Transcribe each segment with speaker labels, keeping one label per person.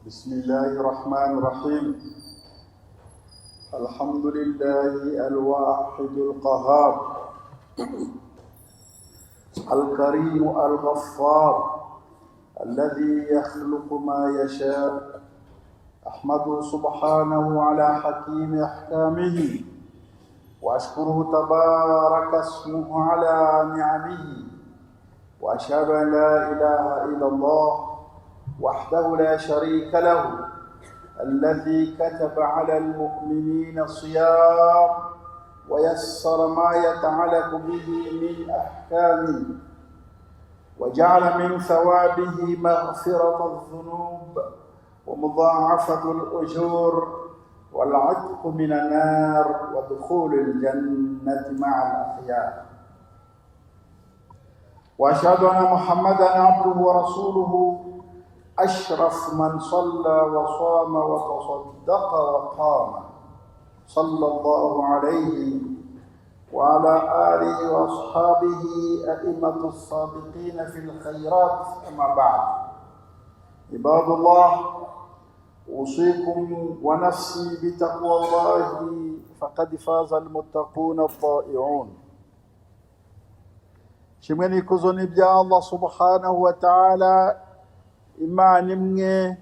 Speaker 1: بسم الله الرحمن الرحيم. الحمد لله الواحد القهار، الكريم الغفار، الذي يخلق ما يشاء. أحمده سبحانه على حكيم أحكامه، وأشكره تبارك اسمه على نعمه، وأشهد أن لا إله إلا الله وحده لا شريك له، الذي كتب على المؤمنين الصيام ويسر ما يتعلق به من أحكامه، وجعل من ثوابه مغفرة الذنوب ومضاعفة الأجور والعتق من النار ودخول الجنة مع الأخيار. وأشهد أن محمدا عبده ورسوله، أشرف من صلى وصام وتصدق وقام، صلى الله عليه وعلى آله وأصحابه أئمة السابقين في الخيرات. أما بعد، عباد الله، أوصيكم ونفسي بتقوى الله، فقد فاز المتقون الطائعون. Kimwe n'ikuzo n'ibya Allah subhanahu wa ta'ala, Imana imwe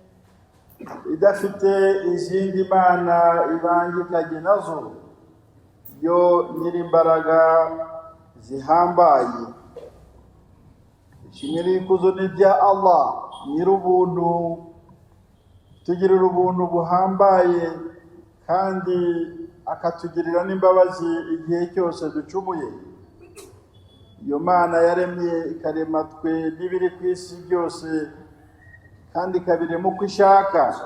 Speaker 1: idafite izindi mana ibangikanye nazo, yo nyir'imbaraga zihambaye. Kimwe n'ikuzo n'ibya Allah nyir'ubuntu, tugirira ubuntu buhambaye kandi akatugirira n'imbabazi igihe cyose ducumuye. Iyo Mana yaremye, ikarema twe n'ibiri ku isi byose, kandi ikabirema uko ishaka,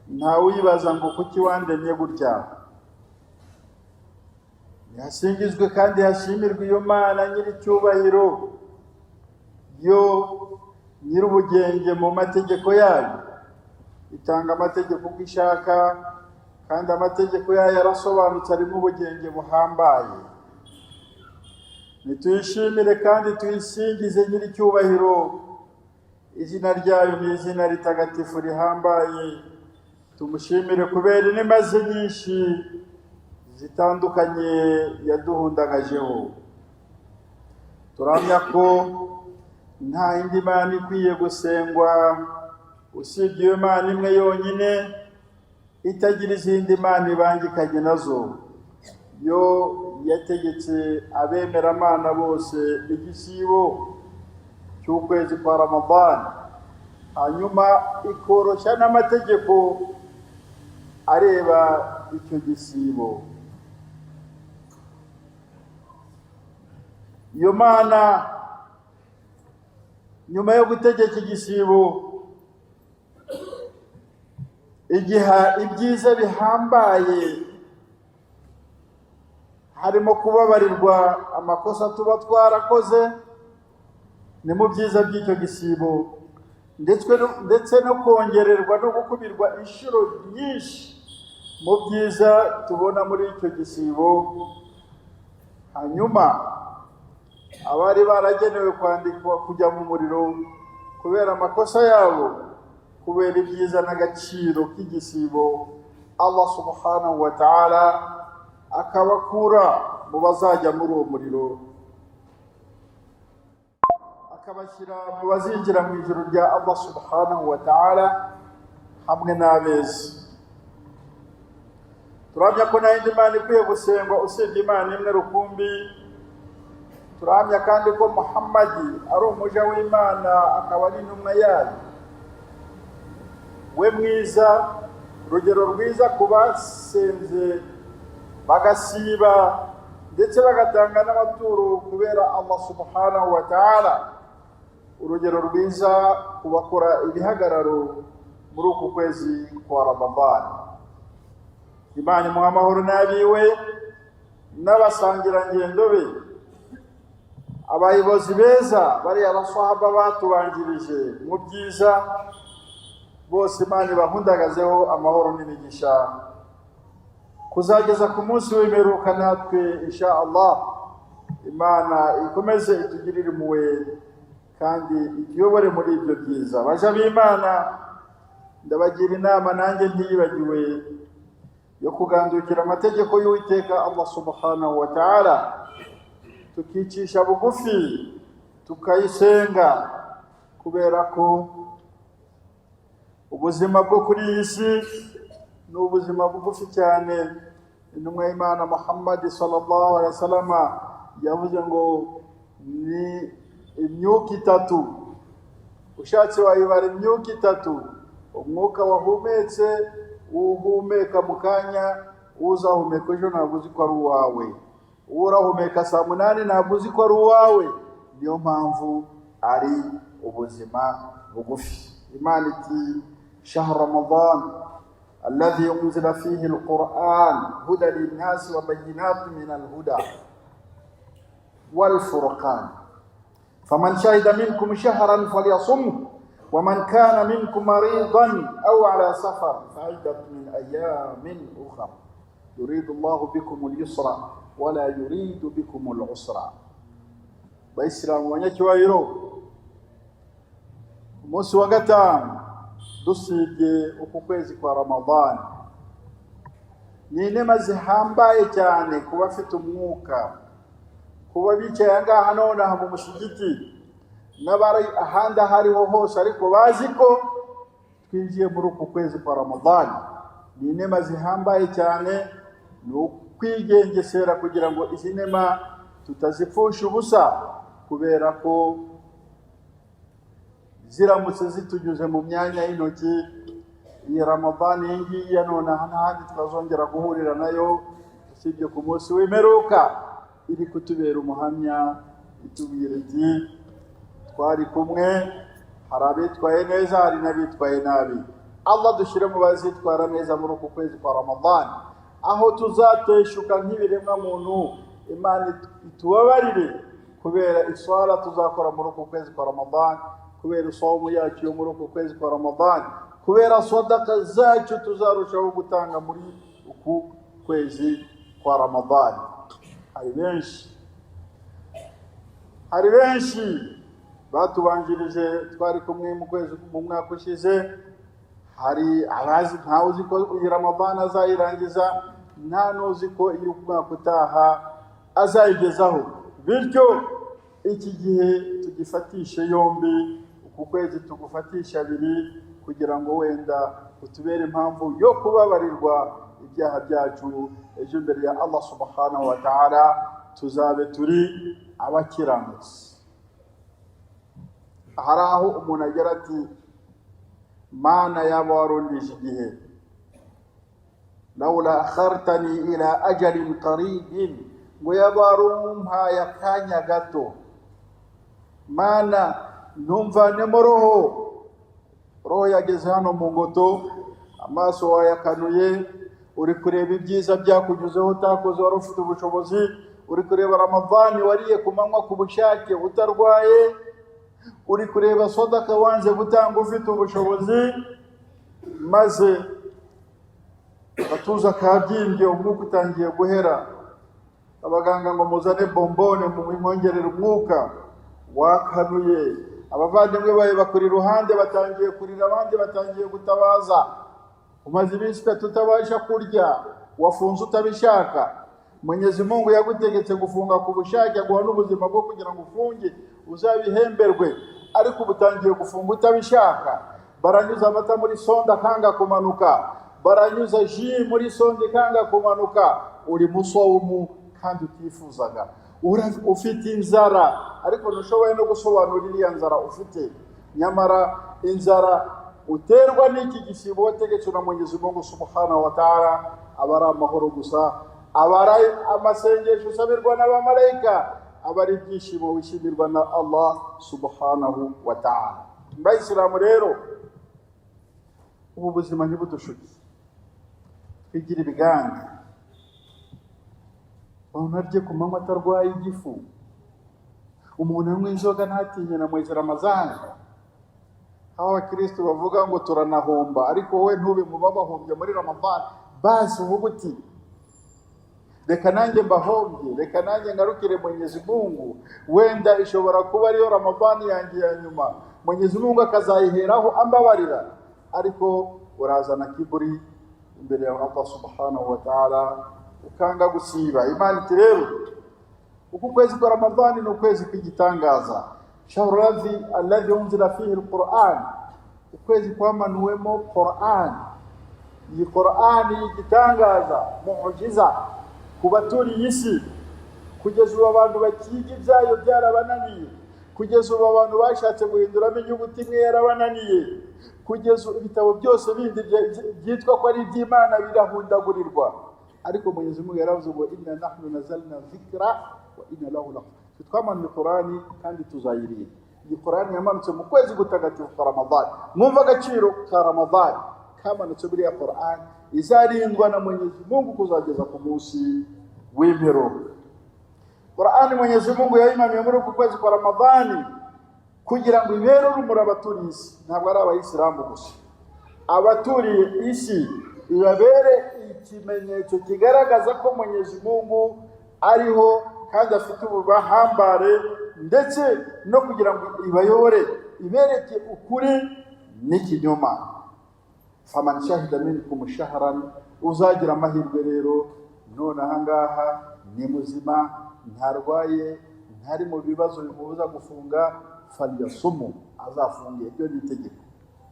Speaker 1: ntawibaza ngo kuki wandemye gutya. Hasingizwe kandi hashimirwe iyo Mana nyir'icyubahiro, yo nyir'ubugenge mu mategeko yayo, itanga amategeko uko ishaka, kandi amategeko yayo arasobanutse, arimo ubugenge buhambaye. Nituyishimire kandi tuyisingize nyir'icyubahiro. Izina ryayo ni izina ritagatifu rihambaye. Tumushimire kubera inema ze nyinshi zitandukanye yaduhundagajeho. Turamya ko nta yindi mana ikwiye gusengwa usibye iyo Mana imwe yonyine itagira izindi mana ibangikanye nazo, yo yategetse abemeramana bose igisibo cy'ukwezi kwa Ramadani, hanyuma ikoroshya n'amategeko areba icyo gisibo. Iyo Mana nyuma yo gutegeka igisibo igiha ibyiza bihambaye, harimo kubabarirwa amakosa tuba twarakoze, ni mu byiza by'icyo gisibo, ndetse no kongererwa no gukubirwa inshuro nyinshi mu byiza tubona muri icyo gisibo. Hanyuma abari baragenewe kwandikwa kujya mu muriro kubera amakosa yabo, kubera ibyiza n'agaciro k'igisibo, Allah subhanahu wa ta'ala akabakura mu bazajya muri uwo muriro, akabashyira mu bazinjira mu ijuru rya Allah subhanahu wa ta'ala hamwe n'abeza. Turamya ko nta yindi mana ikwiye gusengwa usibye Imana imwe rukumbi. Turamya kandi ko Muhammadi ari umuja w'Imana, akaba n'intumwa yayo, we mwiza, urugero rwiza ku basenze, bagasiba, ndetse bagatanga n'amaturo kubera Allah subhanahu wa ta'ala, urugero rwiza ku bakora ibihagararo muri uku kwezi kwa Ramadani. Imana imuha amahoro n'abiwe n'abasangirangendo be, abayobozi beza, bariya basahaba batubanjirije mu byiza bose. Imana ibahundagazeho amahoro n'imigisha kuzageza ku munsi w'imperuka. Natwe insha Allah Imana ikomeze itugirire impuhwe kandi ituyobore muri ibyo byiza. Baja b'Imana. Ndabagira inama nanjye ntiyibagiwe yo kugandukira amategeko y'Uwiteka Allah subhanahu wa ta'ala, tukicisha bugufi, tukayisenga, kubera ko ubuzima bwo kuri iyi si ni ubuzima bugufi cyane. Intumwa y'Imana Muhammad sallallahu alaihi wasallam yavuze ngo ni imyuka itatu, ushatse wayibara imyuka itatu: umwuka wahumetse, uhumeka mu kanya, uzahumeka ejo ntabwo uzi ko ari uwawe, uwo urahumeka saa 8 ntabwo uzi ko ari uwawe. Niyo mpamvu ari ubuzima bugufi. Imana iti: "Shahr Ramadan alladhi unzila fihi alquran huda linnasi wa bayyinatin min alhuda walfurqan, faman shahida minkum shahran falyasumhu, ومن كان منكم مريضا أو على سفر فعدة من أيام أخر، يريد الله بكم اليسر ولا يريد بكم العسر." Bayisilamu banyacyubahiro, umunsi wa gatanu dusibye uku kwezi kwa Ramadani ni inema zihambaye cyane kuba afite umwuka, kuba bicaye aha ngaha nonaha mu musigiti n'abari ahandi aho ariho hose, ariko bazi ko twinjiye muri uku kwezi kwa Ramadani. Ni inema zihambaye cyane, ni ukwigengesera kugira ngo izi nema tutazipfusha ubusa, kubera ko ziramutse zitunyuze mu myanya y'intoki, iyi Ramadani iyi ngiyi ya nonaha n'ahandi twazongera guhurira nayo usibye ku munsi w'imperuka. Iri kutubera umuhamya, itubwira iti: "Twari kumwe." Hari abitwaye neza, hari n'abitwaye nabi. Allah dushyire mu bazitwara neza muri uku kwezi kwa Ramadani, aho tuzateshuka nk'ibiremwa muntu, Imana itubabarire kubera iswara tuzakora muri uku kwezi kwa Ramadani, kubera isomu yacu yo muri uku kwezi kwa Ramadani, kubera sadaka zacu tuzarushaho gutanga muri uku kwezi kwa Ramadani. Hari benshi batubanjirije twari kumwe mu kwezi, mu mwaka ushize. Hari abazi, ntawe uzi ko iyi Ramadani azayirangiza, nta n'uzi ko iyo umwaka utaha azayigezaho. Bityo iki gihe tugifatishe yombi, uku kwezi tugufatisha abiri, kugira ngo wenda utubere impamvu yo kubabarirwa ibyaha byacu ejo imbere ya Allah subhanahu wa ta'ala, tuzabe turi abakiranutsi. Hari aho umuntu agira ati: "Mana, yaba warundije igihe, lawla akhartani ila ajalin qaribin", ngo yaba warumpaye akanya gato, Mana, ntumvanemo roho. Roho yageze hano mu ngoto, amaso wayakanuye, uri kureba ibyiza byakunyuzeho utakoze wari ufite ubushobozi, uri kureba Ramadani wariye ku manywa ku bushake utarwaye, uri kureba sodaka wanze gutanga ufite ubushobozi, maze agatuza kabyimbye, umwuka utangiye guhera, abaganga ngo muzane bombone mumwongerere umwuka. Wakanuye, abavandimwe bawe bakuri iruhande batangiye kurira, abandi batangiye gutabaza. Umaze iminsi 3 utabasha kurya, wafunze utabishaka. Mwenyezi Mungu yagutegetse gufunga ku bushake, aguha n'ubuzima bwo kugira ngo ufunge uzabihemberwe, ariko ubu utangiye gufunga utabishaka. Baranyuza amata muri sonde akanga kumanuka, baranyuza ji muri sonde ikanga kumanuka. Uri musowumu kandi utifuzaga. Ufite inzara ariko ntushoboye no gusobanura iriya nzara ufite. Nyamara inzara uterwa n'iki gisibo wategetswe na Mwenyezi Mungu subhanahu wa ta'ala aba ari amahoro gusa, aba ari amasengesho usabirwa n'abamarayika, aba ari ibyishimo wishimirwa na Allah subhanahu wa ta'ala. Bayisilamu rero, ubu buzima ntibudushuke, twigire ibiganza. Umuntu arye ku manywa atarwaye igifu, umuntu anywa inzoga ntatinye na mwezi Ramazani. Aho abakristo bavuga ngo turanahomba, ariko wowe ntube mu babahombye muri Ramadani. Basi uvuga uti: "Reka nanjye mbahombye, reka nanjye ngarukire Mwenyezi Mungu, wenda ishobora kuba ariyo Ramadani yanjye ya nyuma, Mwenyezi Mungu akazayiheraho ambabarira." Ariko urazana kiburi imbere ya Allah subhanahu wa ta'ala, ukanga gusiba. Imana iti rero uku kwezi kwa Ramadhani ni ukwezi kw'igitangaza, shahru ladhi alladhi unzila fihi alquran, ukwezi kwamanuwemo Quran. Iyi Quran y'igitangaza, mu'jiza ku baturiye isi. Kugeza ubu abantu bakiga ibyayo byarabananiye, kugeza ubu abantu bashatse guhinduramo inyuguti imwe yarabananiye, kugeza ubu ibitabo byose bindi byitwa ko ari iby'Imana birahundagurirwa. Ariko Mwenyezi Mungu yaravuze ngo inna nahnu nazalna dhikra wa inna lahu laqad, twamanuye Qurani kandi tuzayirinda. Iyi Qurani yamanutse mu kwezi gutagatifu kwa Ramadhani. Mwumva agaciro ka Ramadhani kamanutse buriya Qurani izarindwa na Mwenyezi Mungu kuzageza ku munsi w'imperuka. Qurani Mwenyezi Mungu yayimanuye muri uku kwezi kwa Ramadhani kugira ngo ibere urumuri abaturiye isi, ntabwo ari abayisilamu gusa, abaturiye isi ibabere ikimenyetso kigaragaza ko Mwenyezi Mungu ariho kandi afite ububahambare, ndetse no kugira ngo ibayobore, ibereke ukuri n'ikinyoma. Faman shahida minkum shahran, uzagira amahirwe rero none ahangaha ni muzima, ntarwaye, ntari mu bibazo bimubuza gufunga, falyasumu, azafunge. Ibyo ni itegeko,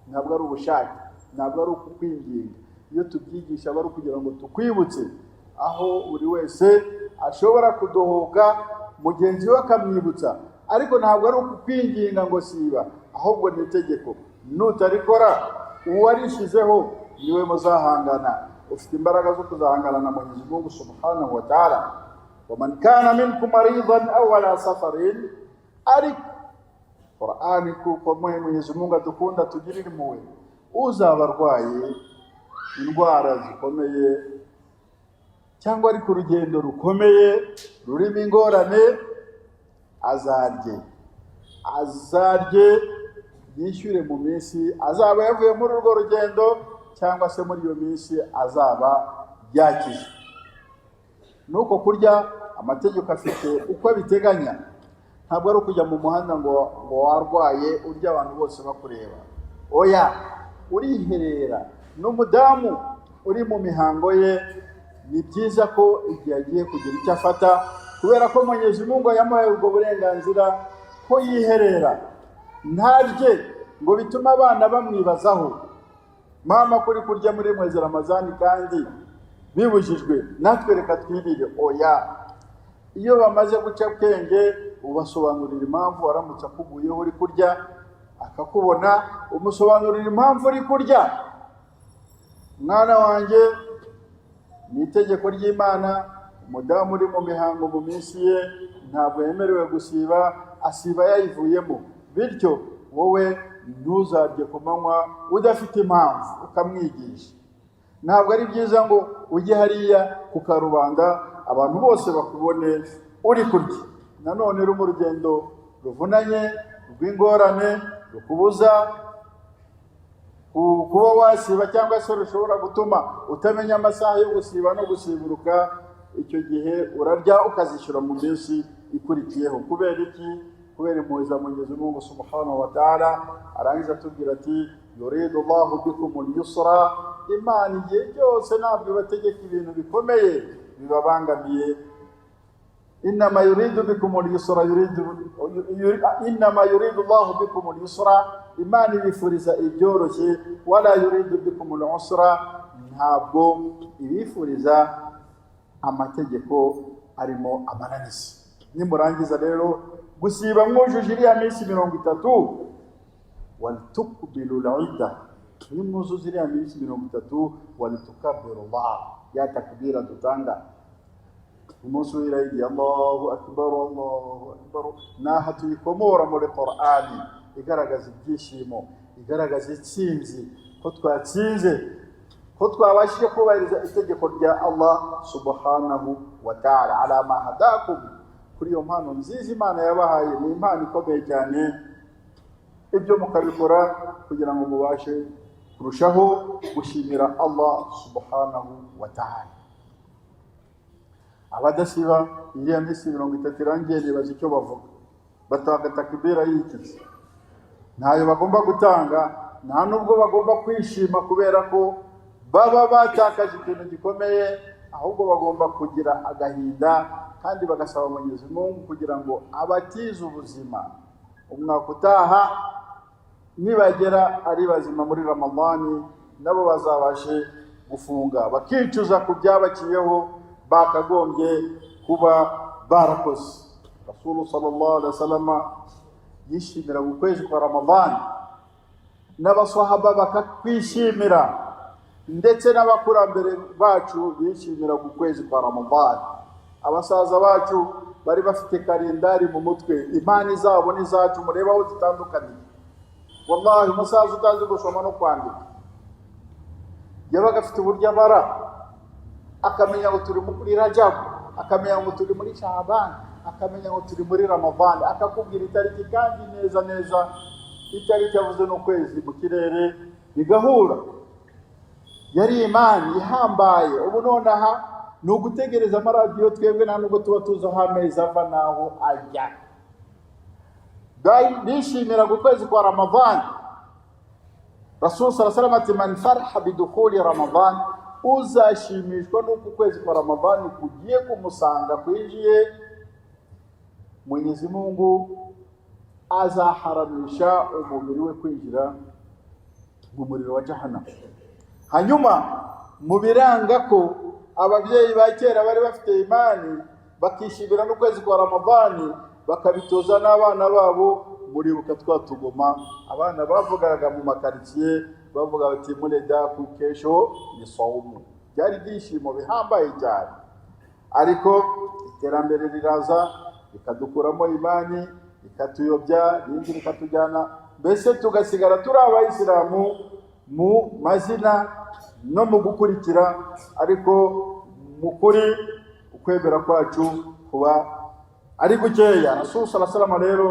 Speaker 1: ntabwo ari ubushake, ntabwo ari ukukwinginga. Iyo tubyigisha aba ari ukugira ngo tukwibutse aho buri wese ashobora kudohoka, mugenzi we akamwibutsa, ariko ntabwo ari ukukwinginga ngo siba, ahubwo ni itegeko. Nutarikora, uwarishyizeho niwe muzahangana. Ufite imbaraga zo kuzahangana na Mwenyezi Mungu subhanahu wa ta'ala. Waman kana minkum maridan aw ala safarin, ariko Qur'ani, kuko Mwenyezi Mungu adukunda, tugirira impuhwe, uzaba arwaye indwara zikomeye cyangwa ari ku rugendo rukomeye rurimo ingorane, azarye, azarye yishyure mu minsi azaba yavuye muri urwo rugendo, cyangwa se muri iyo minsi azaba yakize. Nuko kurya amategeko afite uko abiteganya. Ntabwo ari ukujya mu muhanda ngo warwaye urya abantu bose bakureba. Oya, uriherera. N'umudamu uri mu mihango ye, ni byiza ko igihe agiye kugira icyo afata, kubera ko Mwenyezi Mungu yamuhaye ubwo burenganzira ko yiherera ntarye ngo bitume abana bamwibazaho: mama, kuri kurya muri mwezi Ramazani kandi bibujijwe, natwe reka twirire. Oya, iyo bamaze guca ubwenge ubasobanurira impamvu. Waramutse akuguyeho uri kurya akakubona, umusobanurira impamvu uri kurya: mwana wanjye, ni itegeko ry'Imana, umudamu uri mu mihango mu minsi ye ntabwo yemerewe gusiba, asiba yayivuyemo. Bityo wowe ntuzarye ku manywa udafite impamvu. Ukamwigisha. Ntabwo ari byiza ngo ujye hariya ku karubanda abantu bose bakubone uri kurya. Nanone uri mu rugendo ruvunanye, rw'ingorane, rukubuza kuba wasiba, cyangwa se rushobora gutuma utamenya amasaha yo gusiba no gusiburuka, icyo gihe urarya ukazishyura mu minsi ikurikiyeho. Kubera iki? Kubera impuhwe za Mwenyezi Mungu subhanahu wa ta'ala. Arangiza atubwira ati yuridu Allahu bikumul yusra, Imana igihe cyose ntabwo ibategeka ibintu bikomeye bibabangamiye. Innama yuridu bikumul yusra, yuridu innama yuridu Allahu bikumul yusra, Imana ibifuriza ibyoroshye, wala yuridu bikumul usra, ntabwo ibifuriza amategeko arimo amananiza. Nimurangiza rero gusiba mwujuje iriya minsi 30, walitukbilu lidda, nimwuzuza iriya minsi 30, walitukabiru Allah, ya takbira dutanga umunsi w'irayidi, Allahu akbar, Allahu akbar, naha tuyikomora muri Qur'ani, igaragaza ibyishimo, igaragaza intsinzi, ko twatsinze, ko twabashije kubahiriza itegeko rya Allah subhanahu wa ta'ala. Ala ma hadakum, kuri iyo mpano nziza Imana yabahaye, ni impano ikomeye cyane. Ibyo mukabikora kugira ngo mubashe kurushaho gushimira Allah subhanahu wa ta'ala. Abadasiba iriya minsi 30 irangiye, nibaza icyo bavuga. Batanga takbira yikize? Ntayo bagomba gutanga. Nta nubwo bagomba kwishima kubera ko baba batakaje ikintu gikomeye, ahubwo bagomba kugira agahinda kandi bagasaba Mwenyezi Mungu kugira ngo abatize ubuzima umwaka utaha nibagera ari bazima muri Ramadani, nabo bazabashe gufunga bakicuza ku byabaciyeho bakagombye kuba barakoze. Rasulu sallallahu alaihi wasallam yishimira ukwezi kwa Ramadani, n'abasahaba bakakwishimira, ndetse n'abakurambere bacu bishimira ukwezi kwa Ramadani. Abasaza bacu bari bafite kalendari mu mutwe, imani zabo n'izacu murebe aho zitandukaniye. Wallahi, umusaza utazi gusoma no kwandika yabaga afite uburyo abara, akamenya ngo turi muri Rajabu, akamenya ngo turi muri Shahabani, akamenya ngo turi muri Ramadani, akakubwira itariki kandi neza neza itariki yavuze n'ukwezi mu kirere bigahura. Yari imani ihambaye. Ubu nonaha ni ugutegereza amaradiyo, twebwe nta nubwo tuba tuzi aho amezi ava n'aho ajya. Bishimiraga ukwezi kwa Ramadani. Rasul sallallahu alaihi wasallam ati: "Man faraha bidukhuli Ramadan", uzashimishwa n'uko ukwezi kwa Ramadani kugiye kumusanga, kwinjiye, Mwenyezi Mungu azaharamisha umubiri we kwinjira mu muriro wa Jahannam. Hanyuma mu biranga ko ababyeyi ba kera bari bafite imani, bakishimira n'ukwezi kwa Ramadani, bakabitoza n'abana babo, muribuka twa tugoma abana bavugaga mu makaritsiye, bavuga bati: "Mule daku, kesho ni saumu." Byari ibyishimo bihambaye cyane, ariko iterambere riraza rikadukuramo imani, rikatuyobya, irindi rikatujyana, mbese tugasigara turi abayisilamu mu mazina no mu gukurikira, ariko mu kuri ukwemera kwacu kuba ari gukeya. Rasul sallallahu alaihi wasallam rero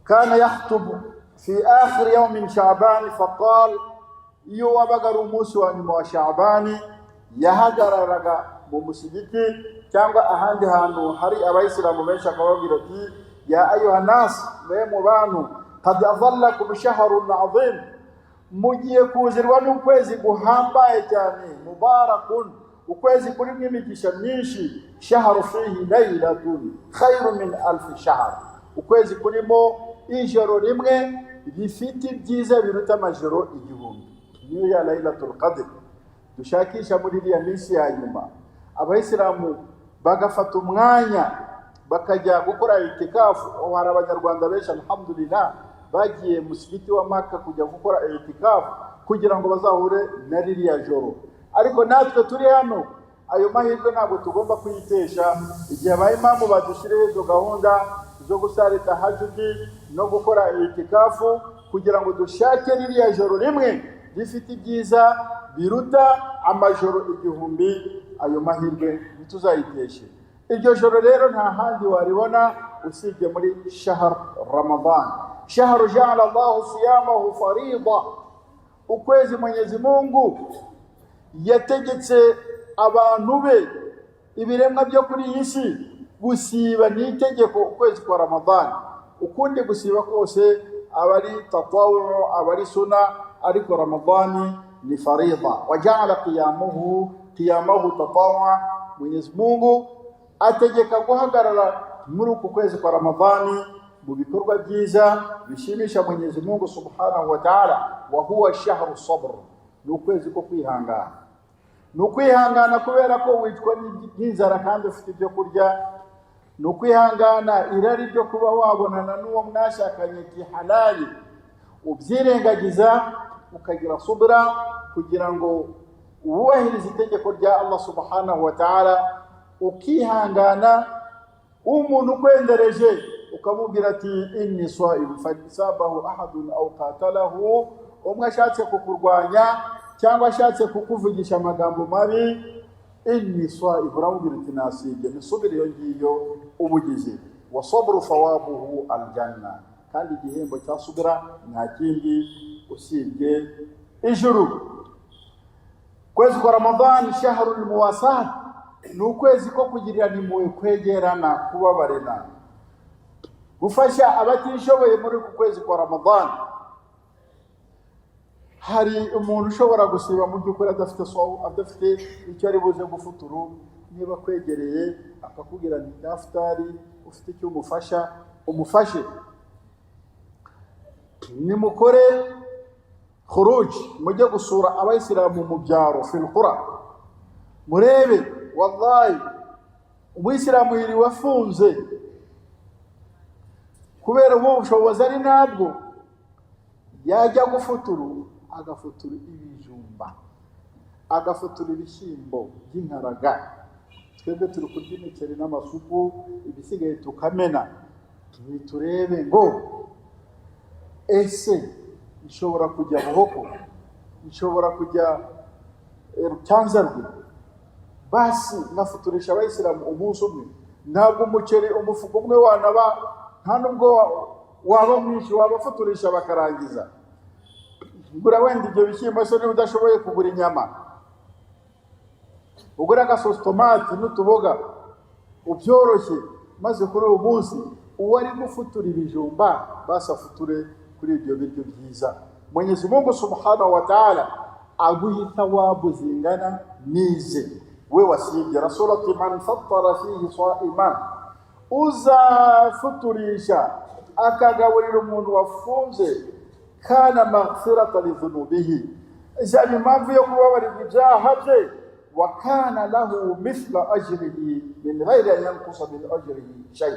Speaker 1: kana yakhtubu fi akhir yawm min Sha'ban faqal, iyo wabaga ari umunsi wa nyuma wa Sha'bani, yahagararaga mu musigiti cyangwa ahandi hantu hari abayisilamu benshi, akababwira ati: "Ya ayuha nas", mwe mu bantu, "qad adhallakum shahrun azim", mugiye kuzirwa n'ukwezi guhambaye cyane, mubarakun, ukwezi kurimo imigisha myinshi, shahru fihi laylatun khairu min alfi shahr, ukwezi kurimo ijoro rimwe rifite ibyiza biruta amajoro 1000. Niyo ya Laylatul Qadr dushakisha muri iriya minsi ya nyuma. Abayisilamu bagafata umwanya bakajya gukora itikafu. Ubu hari abanyarwanda benshi, alhamdulillah, bagiye musigiti wa Maka kujya gukora itikafu kugira ngo bazahure na ririya joro. Ariko natwe turi hano, ayo mahirwe ntabwo tugomba kuyitesha. Igihe abayimamu badushyiriyeho izo gahunda zo gusara tahajudi no gukora itikafu kugira ngo dushake ririya joro rimwe rifite ibyiza biruta amajoro 1000, ayo mahirwe ntituzayiteshe. Iryo joro rero nta handi waribona usibye muri shahar Ramadan, shahru jaala Allahu siyamahu farida, ukwezi Mwenyezi Mungu yategetse abantu be, ibiremwa byo kuri iyi si, gusiba ni itegeko ukwezi kwa Ramadani. Ukundi gusiba kose aba ari tatawu, aba ari suna, ariko Ramadani ni farida. Wajaala qiyamuhu qiyamahu tatawwa, Mwenyezi Mungu ategeka guhagarara muri uku kwezi kwa Ramadani mu bikorwa byiza bishimisha Mwenyezi Mungu subhanahu wa ta'ala. Wa huwa shahru sabr, ni ukwezi ko kwihangana. Ni ukwihangana kubera ko wicwa n'inzara kandi ufite ibyo kurya. Ni ukwihangana irari ryo kuba wabonana n'uwo mwashakanye kihalali, ubyirengagiza ukagira subira kugira ngo wubahirize itegeko rya Allah subhanahu wa ta'ala, ukihangana. Umuntu ukwendereje ukamubwira ati: "Inni saimu", fasabahu ahadun aw qatalahu, umwe ashatse kukurwanya cyangwa ashatse kukuvugisha amagambo mabi, "Inni saimu", uramubwira uti: "Nasibye." Nisubire iyo ngiyo ubugize. Wa sabru thawabuhu aljanna, kandi igihembo cya subira nta kindi usibye ijuru. Kwezi kwa Ramadhani, shahrul muwasat, ni ukwezi ko kugirirana impuhwe, kwegerana, kubabarira, gufasha abatishoboye muri uku kwezi kwa Ramadhani. Hari umuntu ushobora gusiba mu by'ukuri adafite adafite icyo ari buze gufuturu, niba kwegereye akakubwira nti daftari, ufite icyo umufasha umufashe. Nimukore khuruj, mujye gusura abayisilamu mu byaro fil qura, murebe wallahi umuyisilamu yiriwe afunze kubera ubu bushobozi ari nabwo, yajya gufuturu agafutura ibijumba, agafutura ibishyimbo by'inkaraga. Twebwe turi kurya imiceri n'amasupu, ibisigaye tukamena. Turebe ngo ese nshobora kujya Buhoko, nshobora kujya Cyanzarwe, basi nkafuturisha abayisilamu umunsi umwe. Ntabwo umuceri umufuka umwe wanaba, nta nubwo waba mwinshi, wabafuturisha bakarangiza. Gura wenda ibyo bishyimbo se niba udashoboye kugura inyama, ugura agasosi tomati n'utuboga ubyoroshye, maze kuri uwo munsi uwo ari gufutura ibijumba basi afuture kuri ibyo biryo byiza. Mwenyezi Mungu Subhanahu wa Ta'ala aguha thawabu zingana nize we wasibye. Rasul ati man fattara fihi sa'iman, uzafuturisha akagaburira umuntu wafunze, kana maghfirata lidhunubihi, izaba impamvu yo kubabarirwa ibyaha bye, wa kana lahu mithla ajrihi min ghairi an yanqusa min ajrihi shay,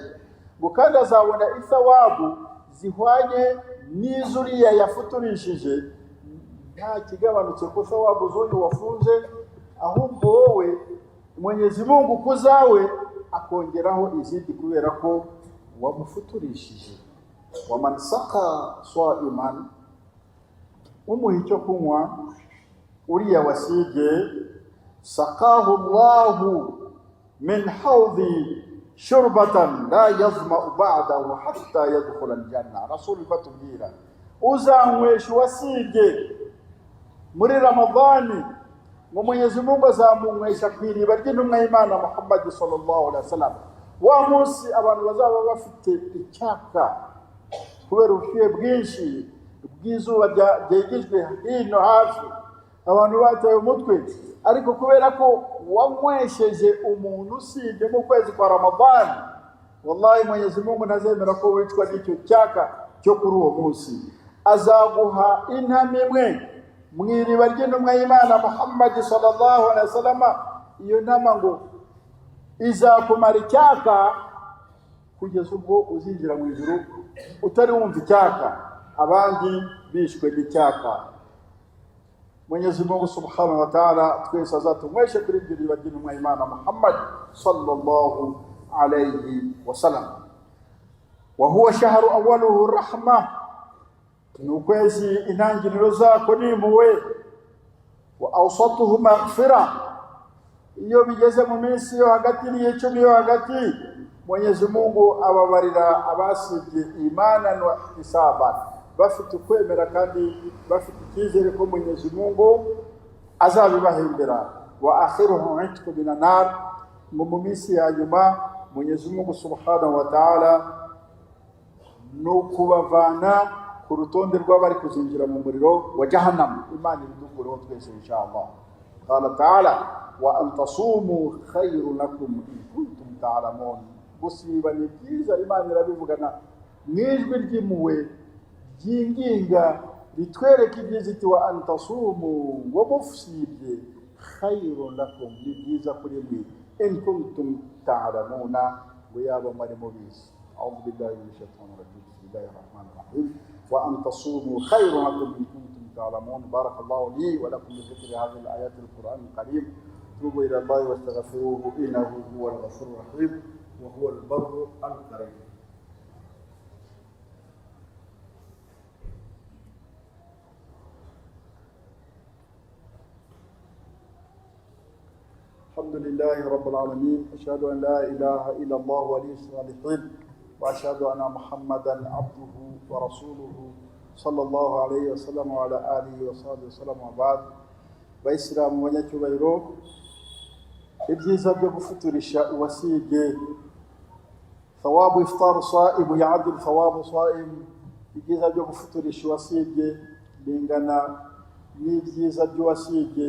Speaker 1: ngo kandi azabona ithawabu zihwanye n'izuriya yafuturishije, nta kigabanutse ku thawabu z'uyu wafunze, ahubwo wowe Mwenyezi Mungu kuzawe akongeraho izindi kubera ko wamufuturishije. Waman saka saiman, umuha icyo kunywa uriya wasibye, sakahu Allahu min hawdi shurbatan la yazma'u ba'dahu hatta yadkhula aljanna. Rasul batubwira uzanywesha uwasibye muri Ramadhani, ngo Mwenyezi Mungu azamunywesha ku iriba ry'intumwa y'Imana Muhammad sallallahu alaihi wasallam. Wa munsi abantu bazaba bafite icyaka kubera ubushyuhe bwinshi bw'izuba ryegejwe hino hafi, abantu bataye umutwe, ariko kubera ko wanywesheje umuntu usibye mu kwezi kwa Ramadhani, wallahi Mwenyezi Mungu ntazemera ko wicwa n'icyo cyaka cyo kuri uwo munsi. Azaguha intama imwe mu iriba ry'intumwa y'Imana Muhammad sallallahu alaihi wasallam. Iyo ntama ngo izakumara icyaka kugeza ubwo uzinjira mu ijuru utari wumva icyaka, abandi bishwe n'icyaka. Mwenyezi Mungu Subhanahu wa Ta'ala twese azatunyweshe kuri ibyo riba ry'intumwa y'Imana Muhammad sallallahu alayhi wasallam. Wa huwa shahru awwaluhu rahma, ni ukwezi intangiriro zako ni impuhwe, wa awsatuhu maghfira, iyo bigeze mu minsi yo hagati n'iy'icumi yo hagati, Mwenyezi Mungu ababarira abasibye imanan wa ihtisaban, bafite ukwemera kandi bafite icyizere ko Mwenyezi Mungu azabibahembera. Wa akhiruhu itqu minan nar, ngo mu minsi ya nyuma Mwenyezi Mungu Subhanahu wa Ta'ala no kubavana ku rutonde rw'abari kuzinjira mu muriro wa Jahannam. Imana ibidukureho twese inshallah. Qala ta'ala wa an tasumu khayrun lakum in kuntum ta'lamun. Gusiba ni byiza, Imana irabivugana mu ijwi ry'impuhwe ryinginga ritwereka ibyiza, iti wa an tasumu, ngo musibye, khayrun lakum, ni byiza kuri mwe, in kuntum ta'lamuna, ngo yaba mwari mubizi. A'udhu billahi minash shaitani rajim. Bismillahir rahmanir rahim. Wa an tasumu khayrun lakum in kuntum ta'lamun. Barakallahu li wa lakum bi dhikri hadhihi al-ayati al-Qur'an al-karim. Tubu ila Allahi wastaghfiruhu innahu huwal ghafurur rahim wa huwal barru al-karim. الحمد لله رب العالمين، أشهد أن لا إله إلا الله ولي الصالحين، وأشهد أن محمدا عبده ورسوله صلى الله عليه وسلم وعلى آله وصحبه وسلم، وبعد. Bayisilamu banyacyubahiro, ibyiza byo gufuturisha uwasibye, thawabu iftaru saimu yaadil thawabu saim, ibyiza byo gufuturisha uwasibye bingana N'ibyiza by'uwasibye,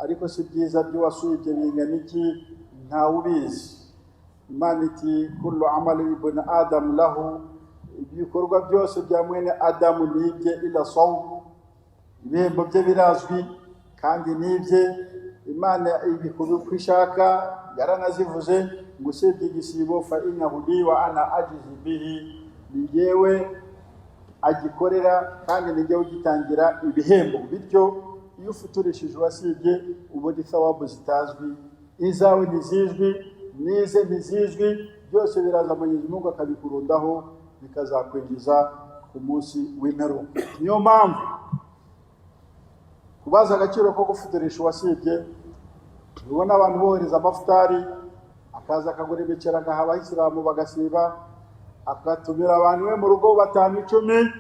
Speaker 1: ariko si byiza by'uwasibye bingana iki? Ntawe ubizi. Imana iti: "Kullu amali ibn Adam lahu", ibikorwa byose bya mwene Adamu ni ibye, illa sawm. Ibihembo bye birazwi kandi nibye, Imana ibikora uko ishaka, yaranazivuze ngo usibye igisibo, fa innahu li wa ana ajizi bihi, ni njyewe agikorera kandi ni njyewe ugitangira ibihembo. Bityo iyo ufuturishije uwasibye, ubona ithawabu zitazwi, izawe ntizizwi, n'ize ntizizwi, byose biraza, Mwenyezi Mungu akabikurundaho, bikazakwinjiza ku munsi w'imperuka. Niyo mpamvu kubaza agaciro ko gufuturisha uwasibye, ubona abantu bohereza amafutari, akaza akagura imiceri, agaha abayisilamu bagasiba, agatumira abantu be mu rugo batanu, 10,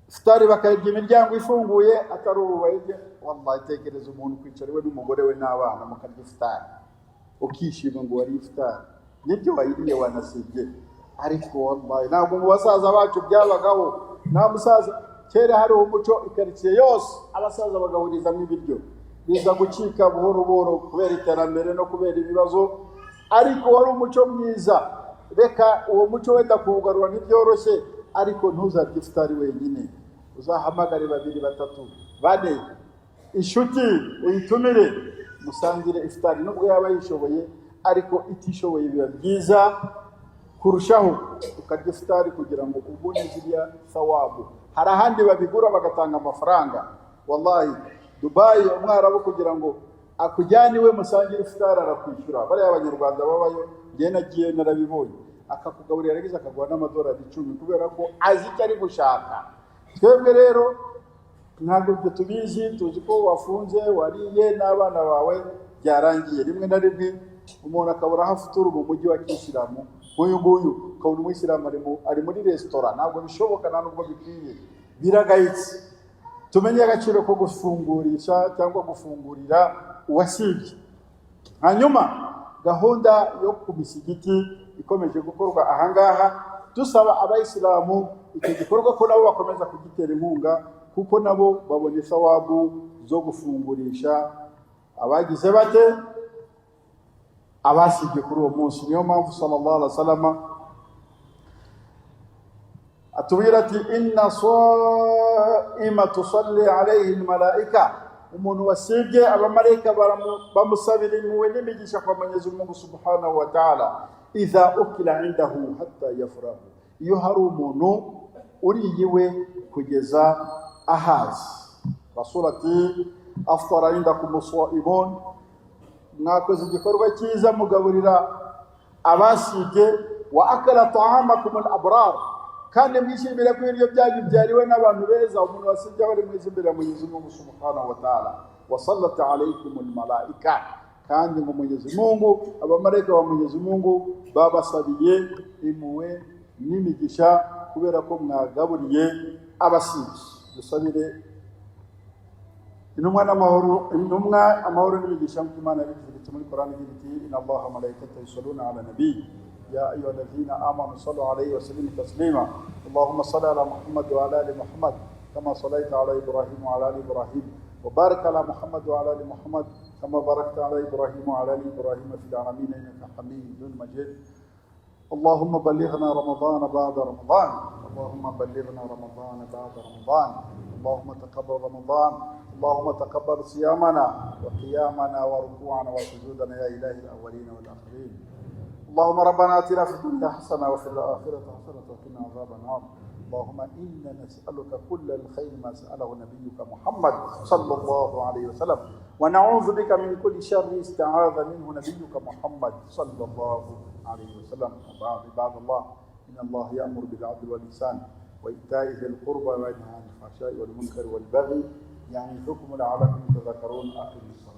Speaker 1: futari bakayirya imiryango ifunguye, atari ubu bayirya. Wallahi, tekereza umuntu kwicara iwe n'umugore we n'abana, mukarya ifutari, ukishima ngo wariye ifutari. Nibyo, wayiriye, wanasibye, ariko wallahi ntabwo mu basaza bacu byabagaho. Nta musaza, kera hariho umuco, ikaritsiye yose abasaza bagahurizamo ibiryo. Biza gucika buhoro buhoro kubera iterambere no kubera ibibazo, ariko wari umuco mwiza. Reka uwo muco wenda kuwugarura ntibyoroshye, ariko ntuzarye ifutari wenyine, uzahamagare babiri, batatu, bane, inshuti uyitumire, musangire ifutari, nubwo yaba yishoboye, ariko itishoboye biba byiza kurushaho ukarya ifutari kugira ngo ubone ziriya thawabu. Hari ahandi babigura bagatanga amafaranga. Wallahi, Dubayi, umwarabu kugira ngo akujyane iwe musangire ifutari arakwishyura. Bariya abanyarwanda babayo, njye nagiye narabibonye, akakugaburira, yarangiza akaguha n'amadolari 10, kubera ko azi icyo ari gushaka. Twebwe rero ntabwo ibyo tubizi, tuzi ko wafunze, wariye n'abana bawe, byarangiye. Rimwe na rimwe umuntu akabura aho afutura mu mujyi wa kisilamu nk'uyu nguyu, ukabona umuyisilamu ari muri resitora. Ntabwo bishoboka, nta nubwo bikwiye, biragayitse. Tumenye agaciro ko gufungurisha cyangwa gufungurira uwasibye. Hanyuma gahunda yo ku misigiti ikomeje gukorwa ahangaha, dusaba abayisilamu icyo gikorwa ko nabo bakomeza kugitera inkunga, kuko nabo babona isawabu zo gufungurisha abagize bate? Abasibye kuri uwo munsi. Niyo mpamvu sallallahu alaihi wasallam atubwira ati: "Inna saima tusalli alayhi almalaika", umuntu wasibye abamarayika bamusabira impuhwe n'imigisha kwa Mwenyezi Mungu subhanahu wa ta'ala, idha ukila indahu hatta yafrahu, iyo hari umuntu uriye iwe kugeza ahazi. Rasul ati: "Aftara indakum saimun", mwakoze igikorwa cyiza mugaburira abasibye, wa akala ta'amakum al-abrar, kandi mwishimire ko ibiryo byanyu byariwe n'abantu beza. Umuntu wasibye aba ari mwiza imbere ya Mwenyezi Mungu subhanahu wa ta'ala. Wa sallat alaykum al-malaika, kandi ngo Mwenyezi Mungu, abamarayika ba Mwenyezi Mungu babasabiye impuhwe n'imigisha kubera ko mwagaburiye abasibye. Dusabire intumwa n'amahoro, intumwa amahoro n'imigisha, nk'uko Imana yabitegetse muri Korani igira iti: "Inna Allaha malaikatahu yusalluna ala nabi ya ayyuha alladhina amanu sallu alayhi wa sallimu taslima. Allahumma salli ala Muhammad wa ala ali Muhammad kama sallaita ala Ibrahim wa ala ali Ibrahim wa barik ala Muhammad wa ala ali Muhammad kama barakta ala Ibrahim wa ala ali Ibrahim fil alamin innaka Hamidun Majid. اللهم بلغنا رمضان بعد رمضان، اللهم بلغنا رمضان بعد رمضان، اللهم تقبل رمضان، اللهم تقبل صيامنا وقيامنا وركوعنا وسجودنا يا إله الأولين والآخرين. اللهم ربنا آتنا في الدنيا حسنة وفي الآخرة حسنة وقنا عذاب النار. اللهم إنا نسألك كل الخير ما سأله نبيك محمد صلى الله عليه وسلم، ونعوذ بك من كل شر استعاذ منه نبيك محمد صلى الله عليه وسلم. وبعد، عباد الله، إن الله يأمر بالعدل والإحسان وإيتاء ذي القربى وينهى عن الفحشاء والمنكر والبغي يعظكم لعلكم تذكرون. أقم الصلاة.